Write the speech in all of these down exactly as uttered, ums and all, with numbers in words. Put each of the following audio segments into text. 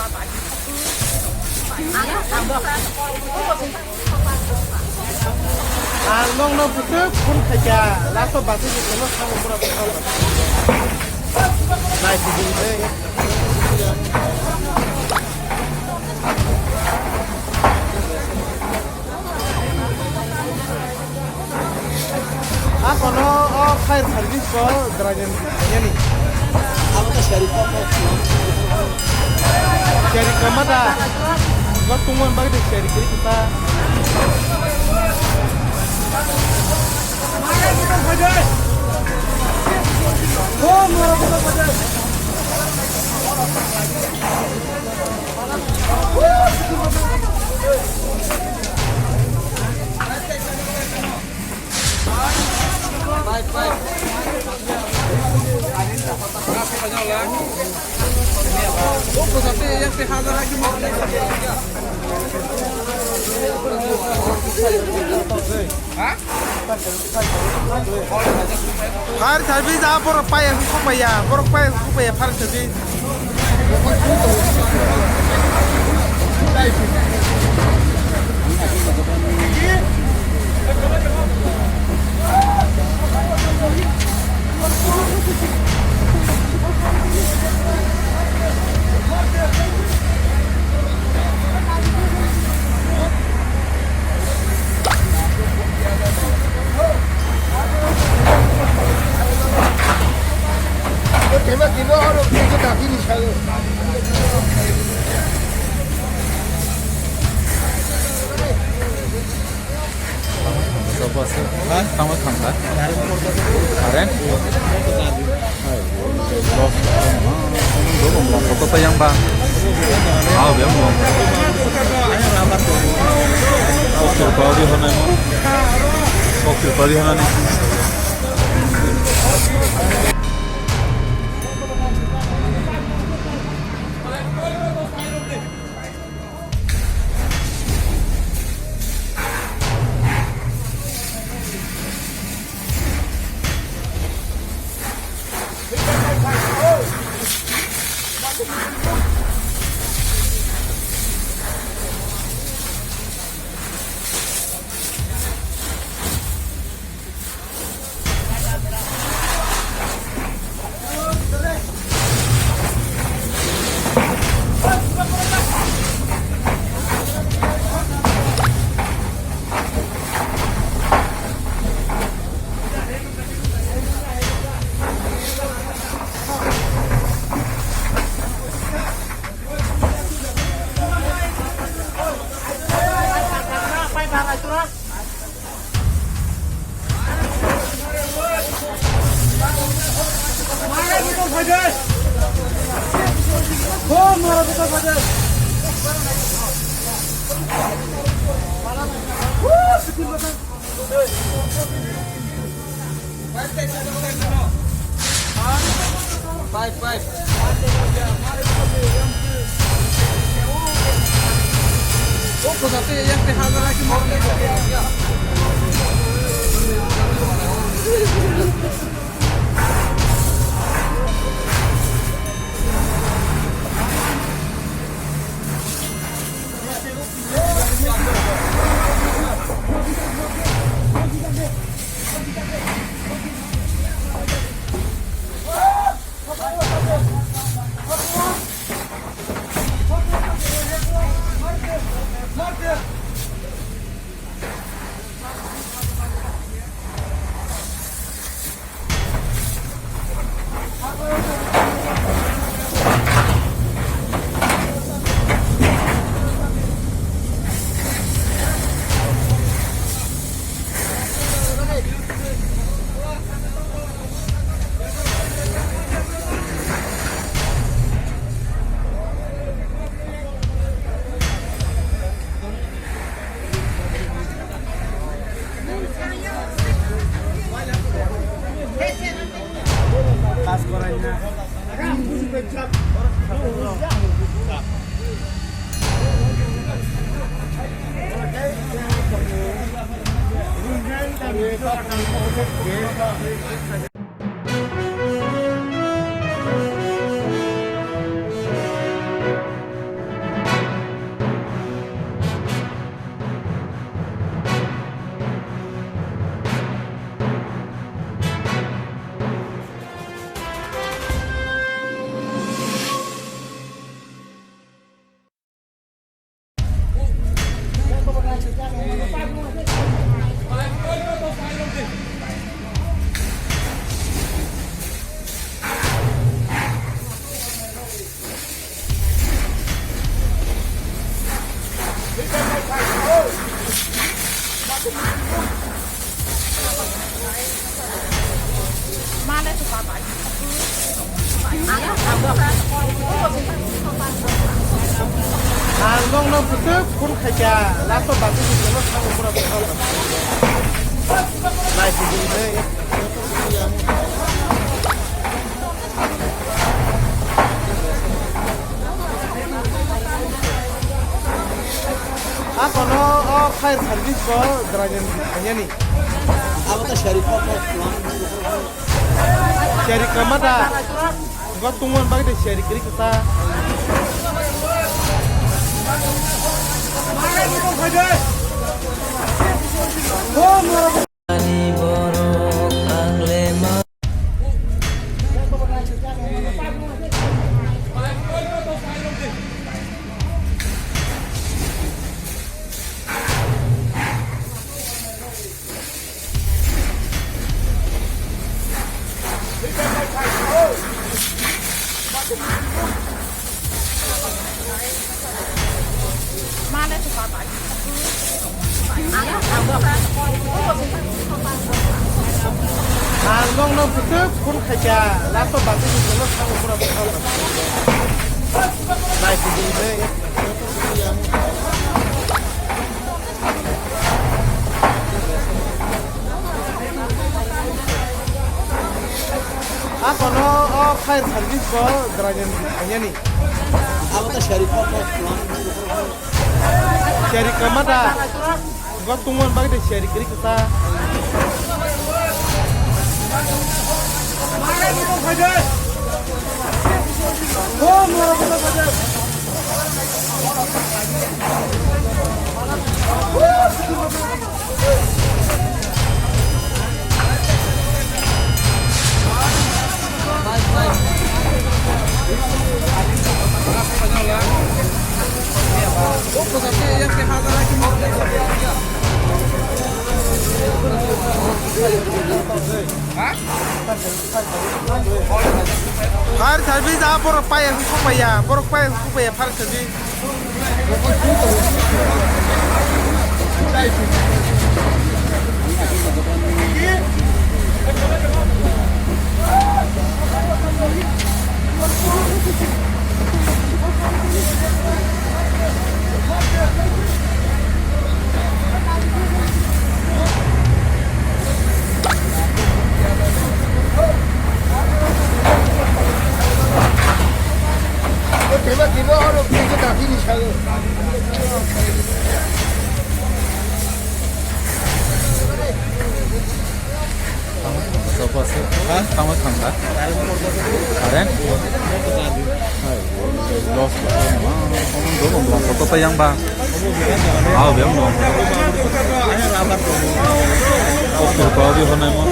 Ang nokno bwswk phone khaikha, last o bachwi ni phone o sango pura bwswk. Nai sidi de. Akono o fire service ko dragon yani. Abo to seri ko ko. Seri ko mada. Ko tungwan bagdi seri kiri kita. Fire service a borok paya sokpaiya, borok paya sokpaiya fire service. Tamo thangkha. Current? Foto tayang ba. Aw, be mo. Kokil pari hana mo. Kokil pari hana ni. Five, five. Ang nokno bwswk phone khaikha, last o bagwi ni jono thango pura bwswk. Nai sidi nai. Akono o fire service bo dragon thanyani. Abo ta sari kok kok. Sari kama da. Go tungwan bagwi de sari kri kata. Ang nokno bwswk phone khaikha, last o bagwi ni jono thango pura bwswk. Nai sidi nai. Akono o fire service bo dragon thanyani. Abo ta sari kok kok. Sari kama da. Go tungwan bagwi de sari kri kata. Fire service ah, borok paya hukupaya, borok paya hukupaya fire service. Sofa set. Ha? Tamo thangkha. Current? Hai, loss. Omo dong, dong, photo tayang ba. Aw, biyang dong. Kokthir padi honai mo.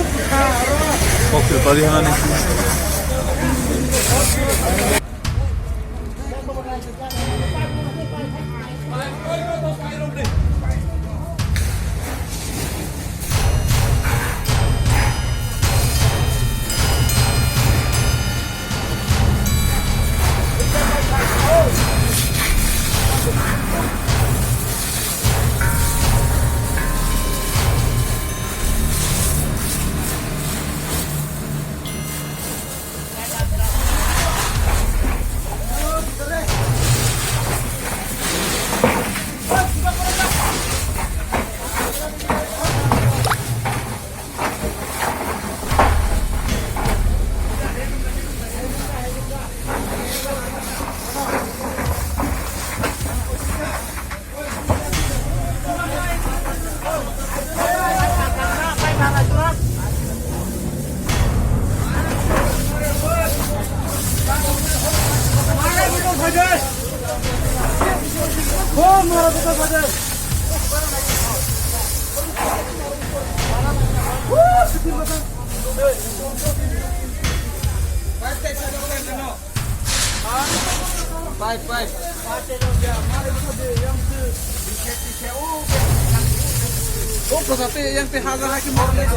Kokthir padi honai. Five, five. Oh, pues así, ya empezaba a que morder.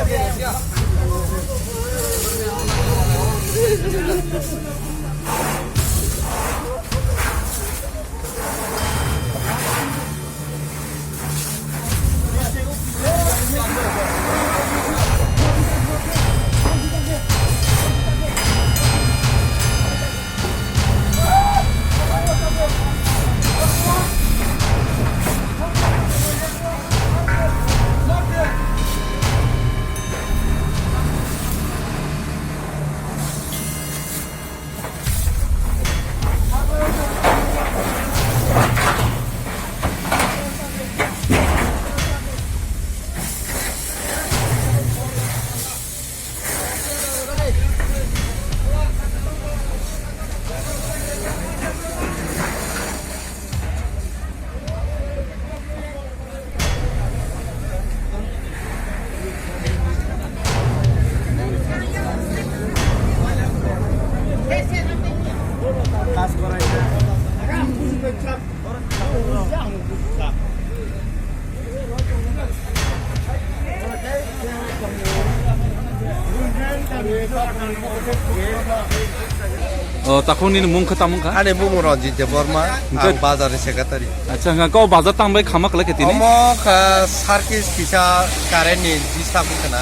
O, takhuk nini mung khe tamo wngkha? Ani bumung Ranjit Debbarma, hingke ang bazar ni secretary. Acha, hingke kok bazar tang bai khama kwlai khe tini? Omo kha circuit kisa current ni disturb wngkha na.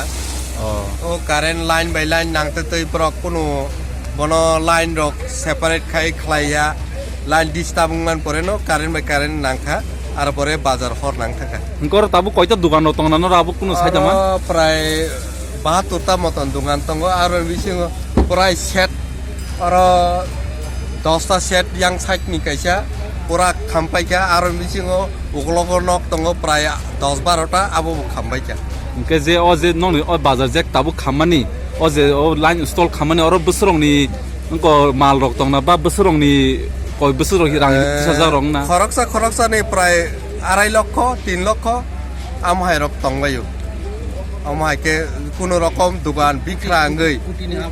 O. O current line by line nang twi twi borok kunu bono line rok separate khai khlai ya. Line disturb wngman pore no current by current nang kha. Aro pore bazar hor nang thangkha. Hingke oro tabuk koita dogan rok tongna noro abo kunu sai tama? Aro prai bahattur ta moton dogan tongo, aro bisingo prai set oro dosta set yang side ni kaisa pura khampaikha, aro bisingo ukologo nok tongo prai dos baro ta, abo bo khambaikha. Hingke je o je nongni o bazar je tabuk khammani, o je o line stall khammani oro bwswrokni Wngkha mal rok tongna ba bwswk rokni koi bwswk rok rang Eh, tisajak rok wngna. Khoroksa khoroksa ni prai arai lokho, tin lokho, amo hai rok tongbaio. Omo hai khe kunu rokom dogan bikra wngwi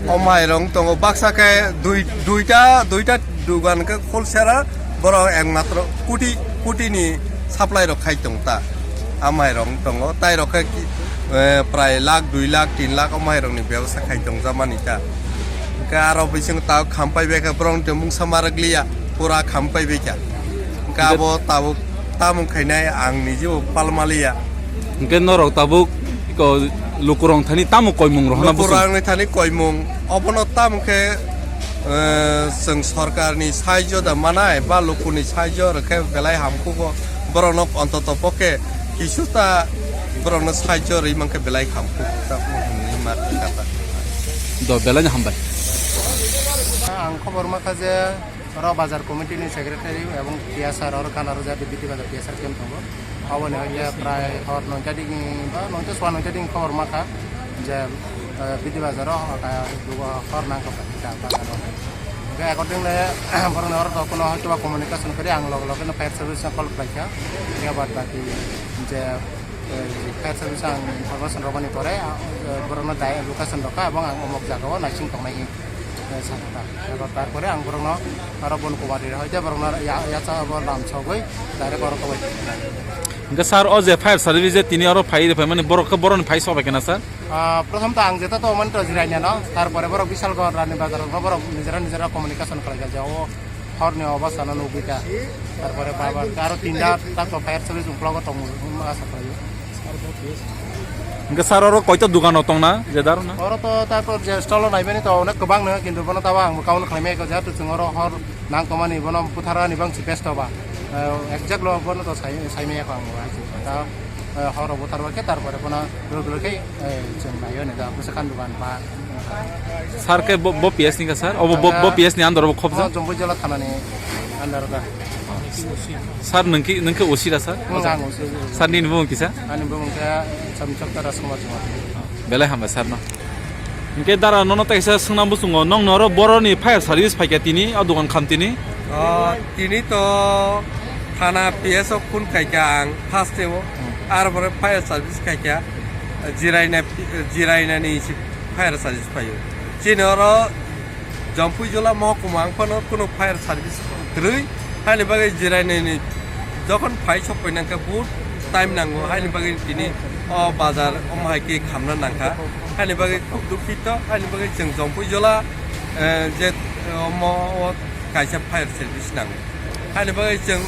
omo hai rok tongo. Baksa khe dui, duita, duita dogan khe khulsera borok ekmatro kuti, kuti ni supply rok khai tong ta. Amo hai rok tongo. Tai rok khe ki, eh, prai lakh, dui lakh, tin lakh omo hai rok ni bebosta khai tong jamani ta. Hingke aro bisingo tabuk khampai bai kha, borok ni mungsa ma rwk liya, pura khampai bai kha. Hingke abo tabuk tamung khainai ang niji bo palma liya. Hingke norok tabuk iko lukurok thani tamo koimung rohorna bwswk? Lukurok ni thani koimung, obono tamo khe, eh, chwng sorkar ni saijo da manai ba luku ni saijo rwkhe belai hamkhugo, borok no ontoto pokhe kisu ta borok no saijo rwi mankhe belai hamkhugo ta hwnwi ma kha ta. Do belai no hambai. Ang khobor ma kha je oro bazar committee ni secretary ebong T S R oro gana rwjak di B T bazar T S R camp tongo. Aboni hwnkhe prai hor noita digi ba noita swa noita digi khobor ma kha je, eh, B T bazar o, eh, hor nang kha bazar o. Hwnkhe accordingly borokni oro to kuno hoytoba communication kwrwi ang log log no fire service no call khlai kha. Hwnkhe bad baki je, eh, fire service ang information rwbani pore, ah, borokno direct location rwkha ebong ang omok jagao naising tongnai. Eh, sakha. Eko tarpore ang borokno aro bon kubari hoite borokno ya, yacha bo lam sogwi direct oro kobai. Hingke sir, o je fire service je tini oro phai rwphai mani borok khe boroni phai sobai kena sir? Ah, prothom to ang jeta to mani to jiraina no, tarpore borok Bisalgor Rani Bazar no borok nijera nijera communication khlai kha je o horni obostha no nugwi kha. Tarpore baba aro tinda tak to fire service uklogo tongo, asa khlai. Hingke sir, oro koita dogan rok tongna je daro na? Oro to tarpor je stall o naimani to onek kwbang no, kintu bono tabo ang count khlaimai kha, jehetu chwng oro hor nang tongmani bono butharani bang si best ba. Eh, exact lo bono to sai, saimai kha ang bo, ta, eh, hor o buthar ba khe tarpore bono dul dul khe, eh, chwng naio ne da bwswk kan dogan ba. Sir khe bo, bo P S ni kha sir? Obo bo, bo P S ni under o khobjak? Jomboi Jola thana ni under da. Sir, nung ki, nung khe O C da, sir? Nung ang O C. Sir, nini bumung kisa? Ani bumung khe Samsokta Rajkumar Chuma. Belai hambai, sir, no. Hingke dara, nono tei kisa swngnang bwswngo, nong noro boroni fire service phaikha tini, o dogan kham tini? O, tini to thana P S o phone khaikha ang first o, hmm, ar pore fire service khaikha, jiraina, jirainani si fire service phaio. Chini oro Jampui Jola mohokuma wng phano kunu fire service kwrwi, haini bagwi jirainani jokhon phai sok painangkha, but time nango, haini bagwi tini o bazar omo hai khe khamna nangkha, haini bagwi khub dukhito, haini bagwi chwng Jampui Jola, eh, je, eh, omo o kaisa fire service nango, haini bagwi chwng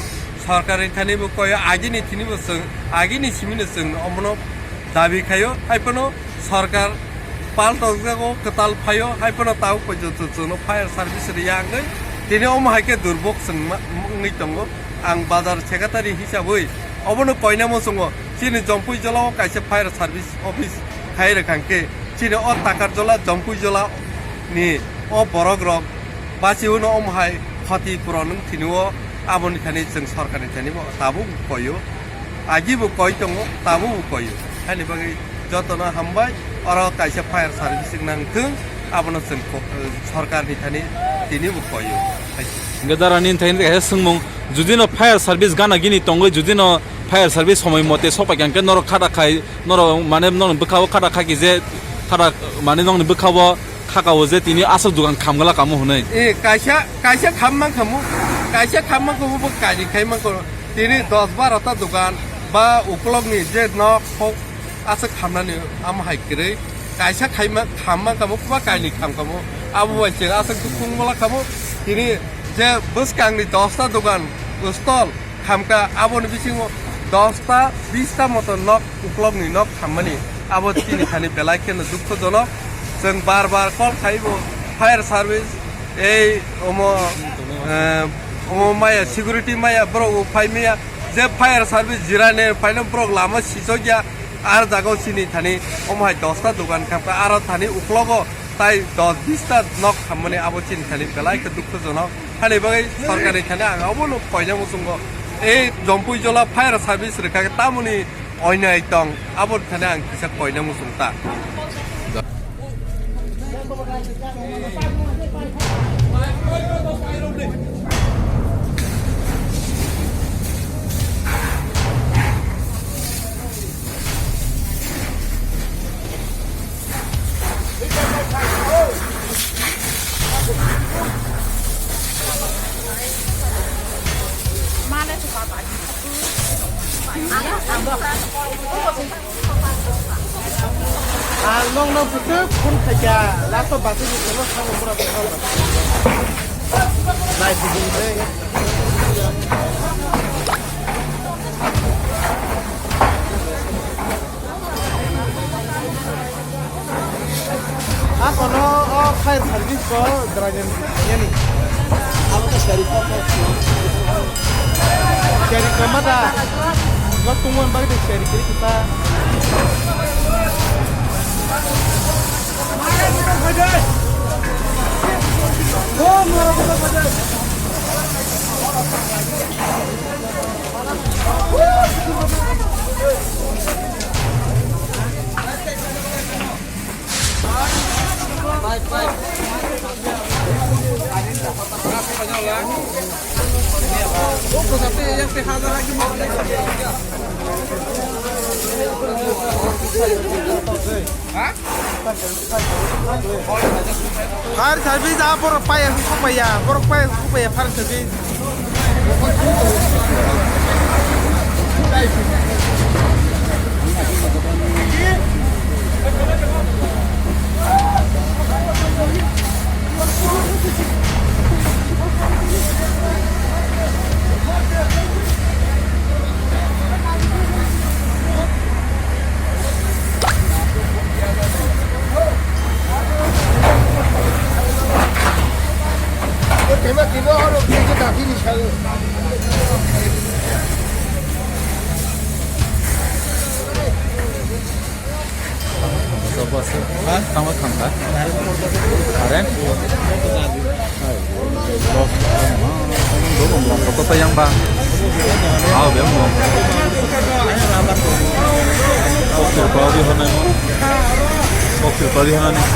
sorkarni thani bo koyo, agini thini bo chwng, agini simino chwng omono dabi khaio, hai phano Sorkar paltokjago, kwtal phaio, hai phano tabuk porjonto chwngno fire service rwya wngwi tini omo hai khe durbok chwngma wngwi tongo. Ang bazar secretary hisabwi obono koina muchungo, chini Jampui Jolao kaisa fire service office khai rwkha hwnkhe, chini o Takarjola, Jampui Jola ni o borok rok bachwi hwnwi omo hai khoti puron wng thini o, aboni thani chwng sorkarni thani bo tabuk koio. Agi bo koi tongo, tabuk bo koio. Haini bagwi jotono hambai, oro kaisa fire service wngna wngthwng, abono chwng ko-, sorkarni thani tini bo koio. Hingke dara nini thani kaisa swngmung, judino fire service gana gini tongwi, judino fire service somoi mote sopai kha hingke norok khata khai, norok mane norok bwkhao khata khaki je khata mane nokni bwkhao khaka o je tini aswk dogan khamgala kamo hwnwi. E, kaisa, kaisa kham mankhamu, kaisa kham mankhamu bo kaini khai mankho. Tini dos baro ta dogan ba ukologni je nok hok aswk khamnani amo hai kwrwi. Kaisa khaima, kham mankhamu ba kaini khamkhamu. Abo bai chwng aswk dukung mala khamu. Tini je bwskangni dosta dogan stall khamkha, aboni bisingo dosta bista moto nok uklokni nok khammani abo chini thani belai kheno dukhojonok. Chwng bar bar call khaibo fire service, ei omo, eh, omo maya security maya borok bo phai maya, je fire service jirane phaino borok lama sichokya. Ar jagao chini thani omo hai dosta dogan khamkha, aro thani uklogo tai dos bista nok khammani abo chini thani belai khe dukhojonok. Hani bagwi sorkarni thani ang abono koina muchungo, ei Jompui jola fire service rwkha khe tamoni oinai tong, abo thani ang kisa koina muchung ta. Ang nokno bwswk phone khaikha, last o bachwi ni phone o thango pura phone. Nai phone ni. Akono o fire service ko dragon yani. Abo to seri ko ko. Seri ko mata. Go tungwan bari de seri kiri kita. Fire service a borok paya sukpaya, borok paya sukpaya fire service. Sobo se. Ha? Tamo thangkha. Current? Hai. Dos. Dorong bang foto tayang ba. Aw, bem bang. Foto ba di honai mo. Foto ba di honai.